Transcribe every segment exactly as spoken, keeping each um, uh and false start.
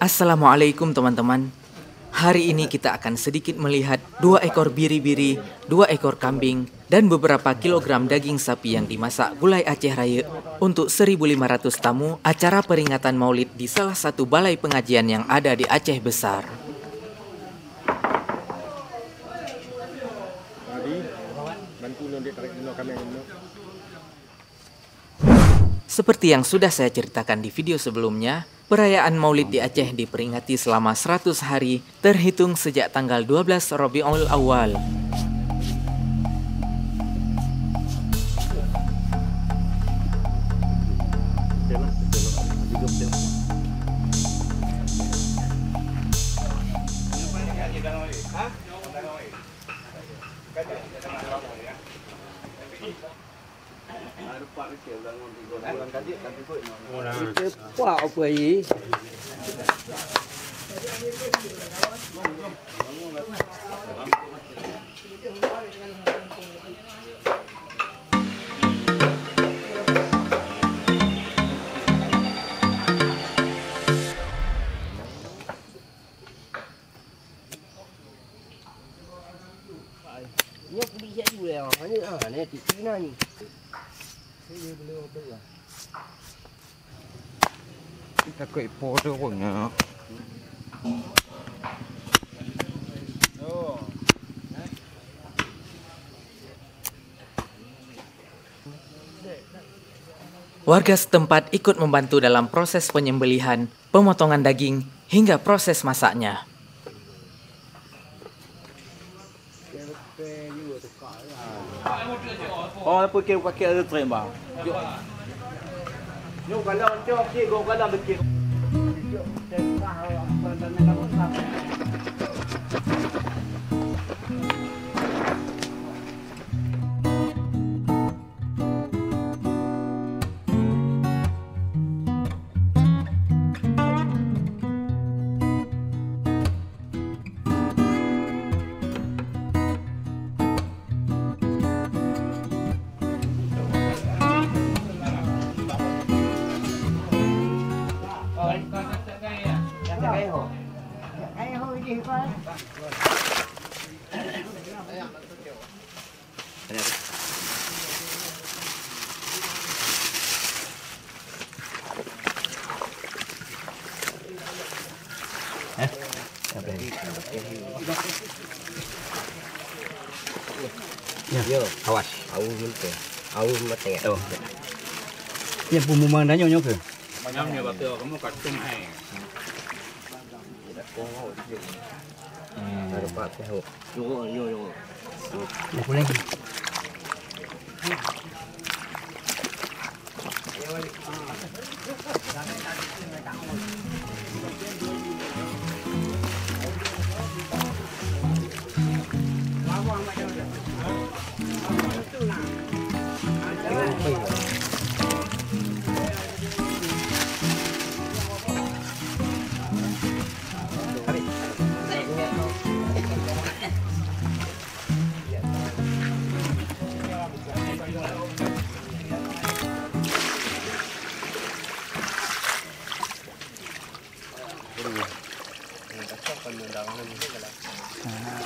Assalamualaikum teman-teman. Hari ini kita akan sedikit melihat dua ekor biri-biri, dua ekor kambing, dan beberapa kilogram daging sapi yang dimasak gulai Aceh Rayeuk untuk seribu lima ratus tamu acara peringatan Maulid di salah satu balai pengajian yang ada di Aceh Besar. Seperti yang sudah saya ceritakan di video sebelumnya, perayaan Maulid di Aceh diperingati selama seratus hari, terhitung sejak tanggal dua belas Rabiul Awal. Nyoe peulik siat ju lé, ha, nyoe, ha, nyoe tiep-tiep na nyoe. Takut po tu pun, ya. Warga setempat ikut membantu dalam proses penyembelihan, pemotongan daging, hingga proses masaknya. Oh, apa ke pakai ada trem, bang? Nyoe kalau cok, cik, gong kalau deket. Ya, awas. Awas mate. Oh. Yang pengumuman tanya nyoke. Macam ni batu kamu kacung hai. Hmm. Ada pak tahu. Jongkok, jongkok, jongkok. Jongkok lagi.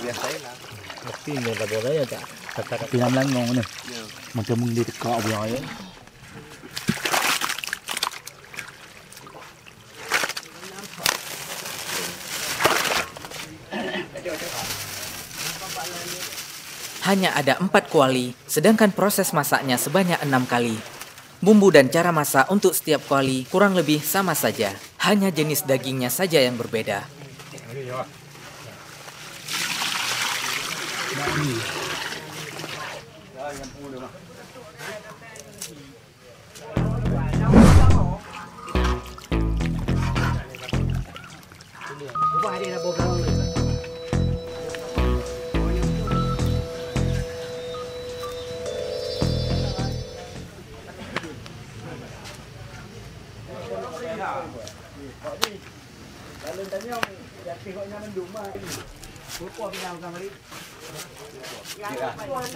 Biasa lah. Tapi ni dah boleh ya tak? Kata-kata. Pinam langong ni. Ya. Macam mung di tekak dia ya. Hanya ada empat kuali, sedangkan proses masaknya sebanyak enam kali. Bumbu dan cara masak untuk setiap kuali kurang lebih sama saja, hanya jenis dagingnya saja yang berbeda.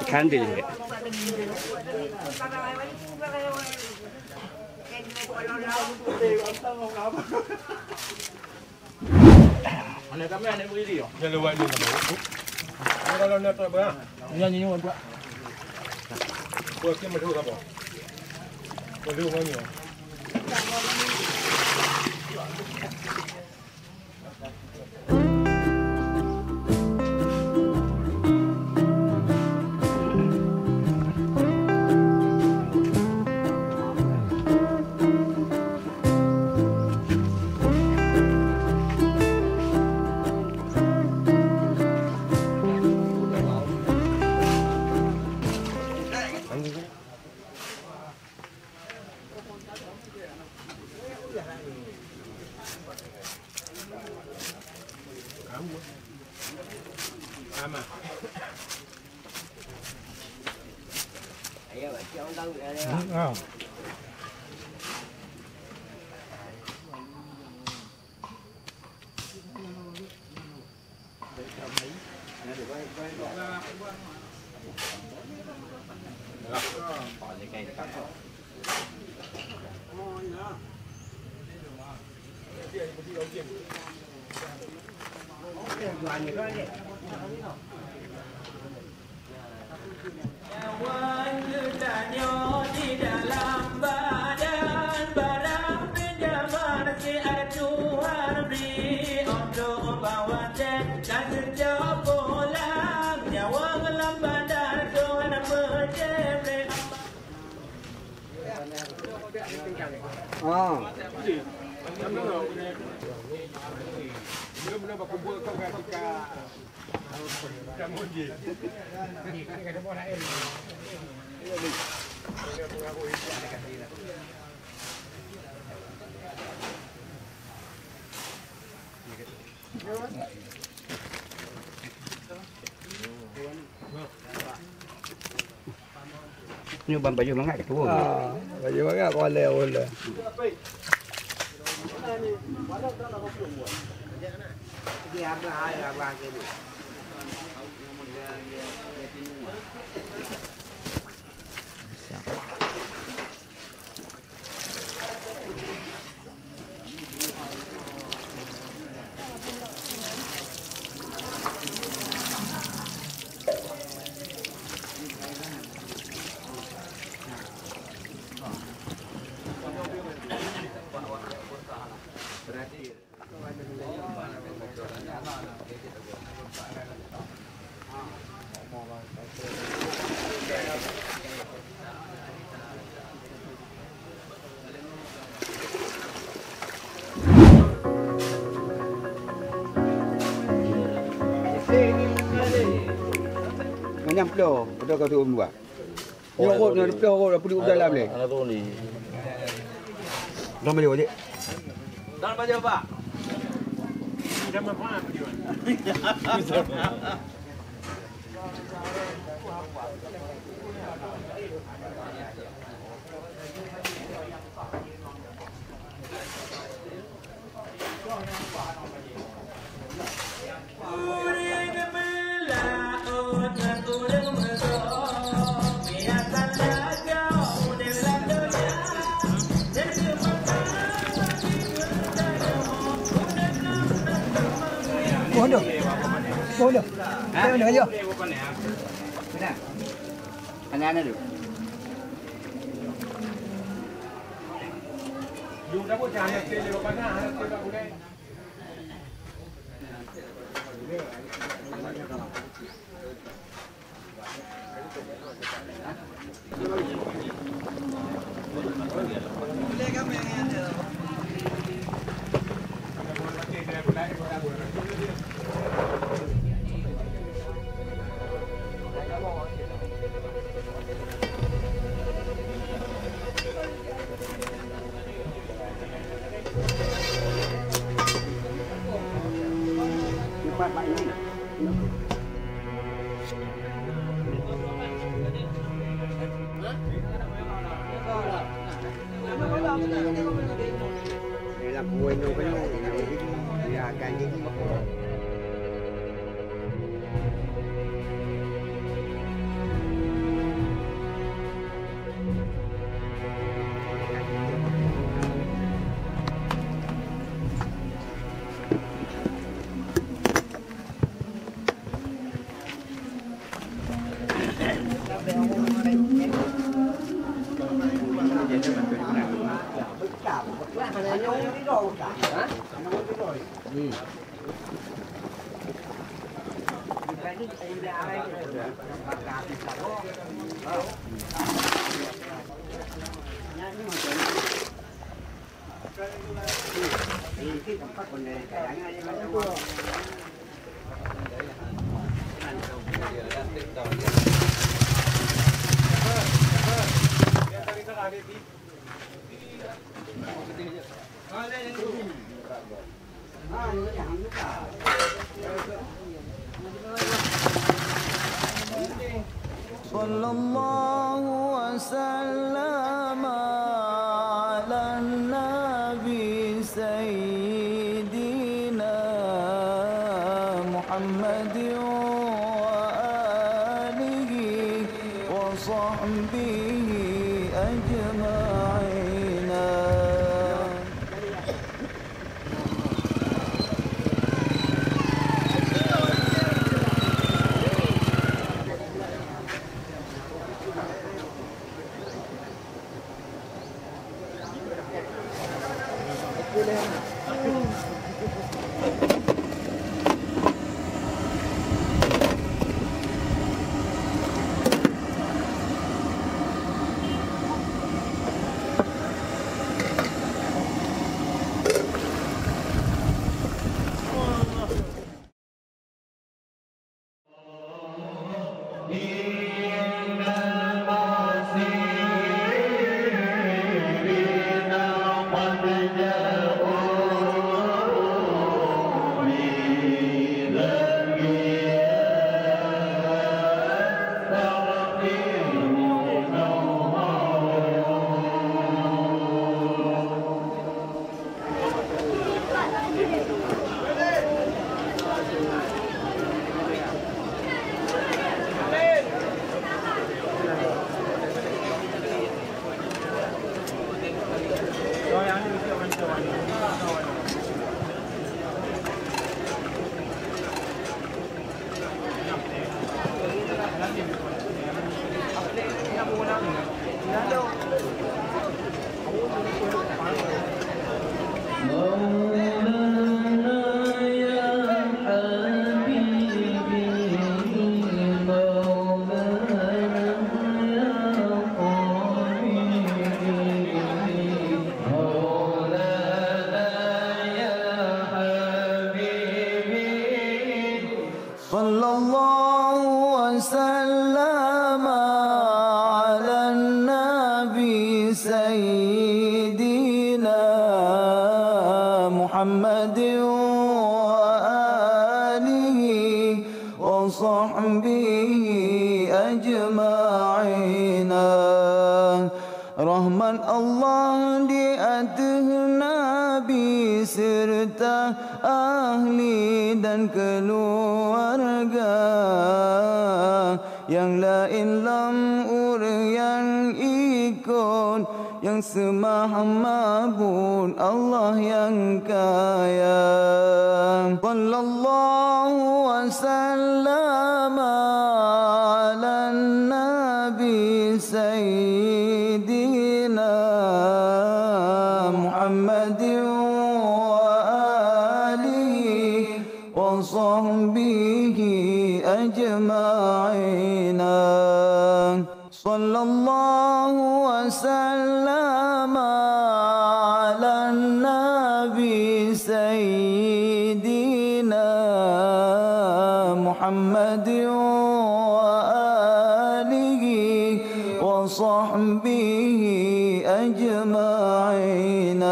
Ikan dia je. Aneuk kami, aneuk berdiri, oh. Dia lewat ni, Bang. Kalau nak tak, Bang. Nyanyi, nyanyi, Bang. Buat dia madu apa? Madu nganyi. Nyawa geutanyoe di dalam badan, barang pinjaman siat Tuhan bri. Untuk bak watèe ka seucok pulang, nyawa lam badan Tuhan meuteumé. Ah. Nyoe ban baju mangat ketua. Ah, baju mangat kepala ulèe. Manyang ploh, beutôi ka turun dua. Nyoe rot, nyoe leupah rot, apa di dalam ni? Anak turun ni. Dah balik, Cik. Dah balik, Pak. Dah maaf, Pak. Bodoh. Bodoh. Bodoh, ya. Aneuk-aneuk tu. صلى الله وسلم على النبي سيدنا محمد وآله وصحبه أجمعين. صلى الله وسلم على النبي سيدنا محمد وآله وصحبه أجمعين. Rahmat Allah di ateueh Nabi serta ahli dan keluarga, nyang laén lom ureuëng nyang ikot, nyang seumah mabud Allah nyang kaya. Sallallahu wasallam ala nabi sayyidina Muhammadin wa alihi wa sahbihi ajma'in. Sallallahu wasallam ala nabi sayyidina Muhammadin wa alihi wa sahbihi ajma'in.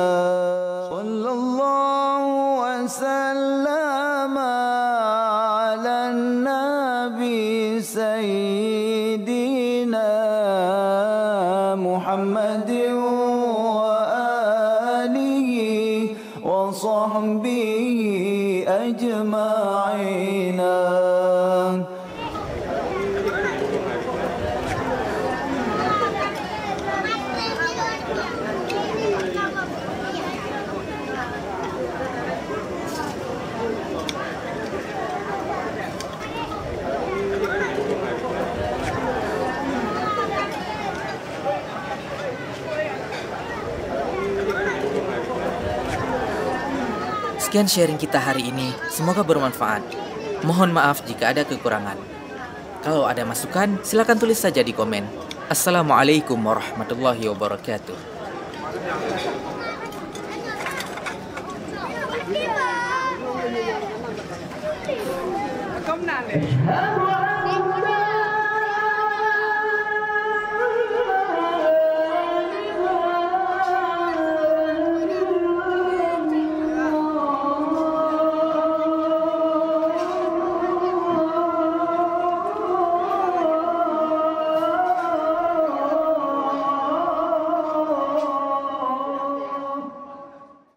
Sallallahu wasallam ala nabi sayyidina Muhammadin wa alihi wa sahbihi ajma'in. Sekian sharing kita hari ini, semoga bermanfaat. Mohon maaf jika ada kekurangan. Kalau ada masukan, silakan tulis saja di komen. Assalamualaikum warahmatullahi wabarakatuh.